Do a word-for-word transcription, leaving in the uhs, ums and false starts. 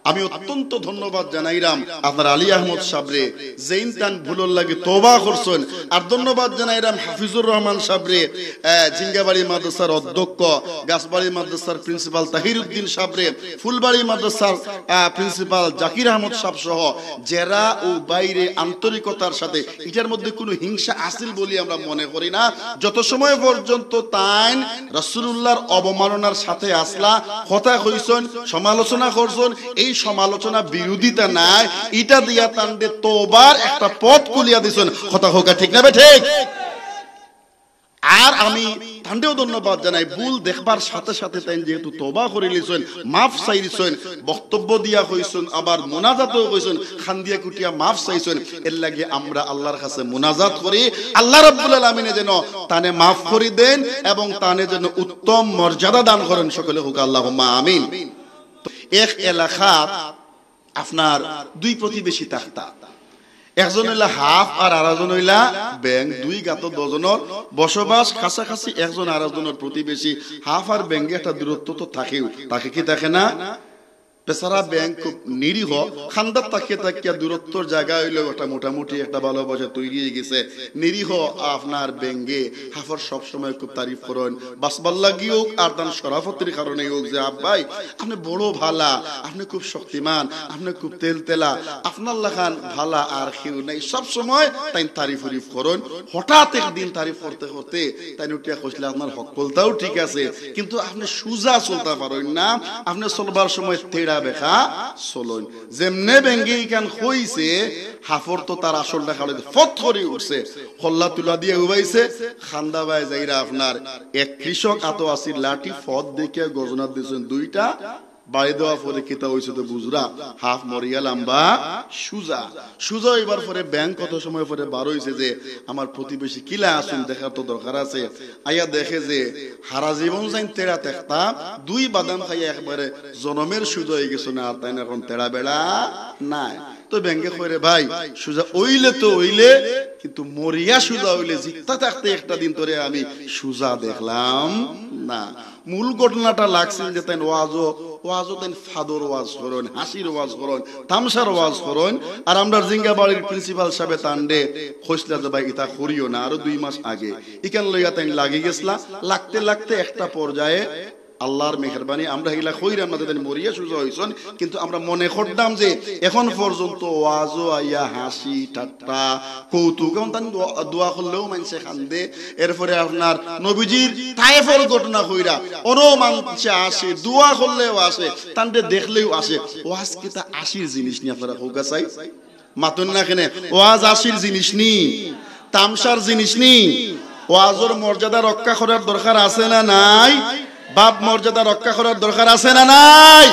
আমি অত্যন্ত ধন্যবাদ জানাইরাম আপনার আলী আহমদ সাবরে, যেইন তান ভুলর লাগি তওবা করছইন। আর ধন্যবাদ জানাইরাম হাফিজুর রহমান সাবরে, আহ, জিঙ্গাবাড়ি মাদ্রাসার অধ্যক্ষ, গাছবাড়ি মাদ্রাসার প্রিন্সিপাল তাহির উদ্দিন সাবরে, ফুলবাড়ি মাদ্রাসার, আহ, প্রিন্সিপাল জাকির আহমদ সাব সহ যেরা ও বাইরে আন্তরিকতার সাথে, ইটার মধ্যে কোনো হিংসা আছিল বলে আমরা মনে করি না। যত সময় পর্যন্ত তাইন রাসূলুল্লাহর অবমাননার সাথে আসলা, কথা কইছইন, সমালোচনা করছইন, এই সমালোচনা বিরোধিতা নাই, ইটা দিয়া তানরে তওবার একটা পথ খুলিয়া দিছইন। কথা কউক্কা, ঠিক না বে ঠিক? আর আমি তানরেও ধন্যবাদ জানাই, ভুল দেখবার সাথে সাথে তাইন যেহেতু তওবা করিলিছইন, মাফ চাইলিছইন, বক্তব্য দিয়া কইছইন, আবার মোনাজাতও কইছইন, কান্দিয়া কুটিয়া মাফ চাইছইন, এর লাগি আমরা আল্লাহর কাছে মোনাজাত করি, আল্লাহ রাব্বুল আলামিনে যেন তানে মাফ করি দেন এবং তানে যেন উত্তম মর্যাদা দান করেন। সকলে কউক্কা আল্লাহুম্মা আমিন। তো এক এলাকাত আপনার দুই প্রতিবেশী থাকতা, একজন অইলা হাফ আর আরেকজন অইলা বেং, দুই গাতো দুইজনর বসবাস, কাছাকাছি একজন আরেকজনর প্রতিবেশী। হাফ আর বেঙ্গে একটা দূরত্ব তো থাকেউ, থাকে কি থাকে না? বেচারা বেং খুব নিরীহ, কান্দাত থাকিয়া থাকিয়া দূরত্বর জাগা অইলেও একটা মোটামুটি একটা ভালোবাসা তৈরি অইগেছে। নিরীহ আপনার বেঙ্গে হাফর সব সময় খুব তারিফ করইন, বাঁচবার লাগিও আর তান শরাফতির কারণে হোক যে, "আব্বাই, আপনে বড় ভালা, আপনে খুব শক্তিমান, আপনে খুব তেলতেলা, আপনার লাখান ভালা আর কেউ নাই।" সব সময় তাইন তারিফ উরিফ করইন। হঠাৎ একদিন তারিফ করতে করতে তাইন উঠিয়া কইছলা, "আপনার হক্কলতাও ঠিক আছে, কিন্তু আপনে সুজা চলতা পারইন না, আপনে চলবার সময় তেড়া বেকা চলইন।" যেমনে বেঙ্গে ইখান কইছে, হাফর তো তার আসলটা খাড়ে ফত করি উঠছে, কল্লা তুলা দিয়া উবাইছে, কান্দা বায় যাইরা আপনার এক কৃষক আতো আছিল লাঠি, ফত দেখিয়া গর্জনা দিছইন দুইটা, বাড়ি দেওয়া পরে কিতা অইছে তো বুঝরা, হাফ মরিয়া লাম্বা সুজা। সুজা অইবার পরে বেং কত সময় পরে বার অইছে যে আমার প্রতিবেশী কিলা আছইন দেখার তো দরকার আছে। আইয়া দেখে যে হারা জীবন যাইন তেড়া থাকতা, দুই বাদাম খাইয়া একবারে জনমের সুজা অইগেছইন, আর তাইন এখন তেড়া বেড়া নাই। তো বেঙ্গে কয়, "রে ভাই, সুজা অইলে তো অইলে, কিন্তু মরিয়া সুজা অইলে জিত্তা থাকতে একটা দিন তোরে আমি সুজা দেখলাম না।" মূল ঘটনাটা লাগছিল যে তাইন ওয়াজও, ওয়াজও তাইন ফাদর ওয়াজ করইন, হাসির ওয়াজ করইন, তামশার ওয়াজ করইন। আর আমরার জিঙ্গাবাড়ির প্রিন্সিপাল সাবে তানরে কইছলা যে, "ভাই, ইতা করিও না।" আরো দুই মাস আগে ইখান লইয়া তাইন লাগি গেছলা। লাগতে লাগতে একটা পর্যায়ে আল্লাহর মেহেরবানি, আমরা এগুলা কইরাম না, তাইন মরিয়া সুজা অইছইন, কিন্তু আমরা মনে করতাম যে এখন পর্যন্ত ওয়াজও আইয়া হাসি, ঠাট্টা, কৌতুক, এখন তান দোয়া, দোয়া করলেও মানষে কান্দে। এরপরে আপনার নবীজির তায়েফর ঘটনা কইরা, অনো মানষে আসে, দোয়া করলেও আসে, তানরে দেখলেও আসে। ওয়াজ কিতা হাসির জিনিস নি? আপনারা কউক্কা চাই, মাতইন না কেনে? ওয়াজ হাসির জিনিস নি, তামশার জিনিস নি। ওয়াজর মর্যাদা রক্ষা করার দরকার আছে না নাই? বাপ মর্যাদা রক্ষা করার দরকার আছে না নাই?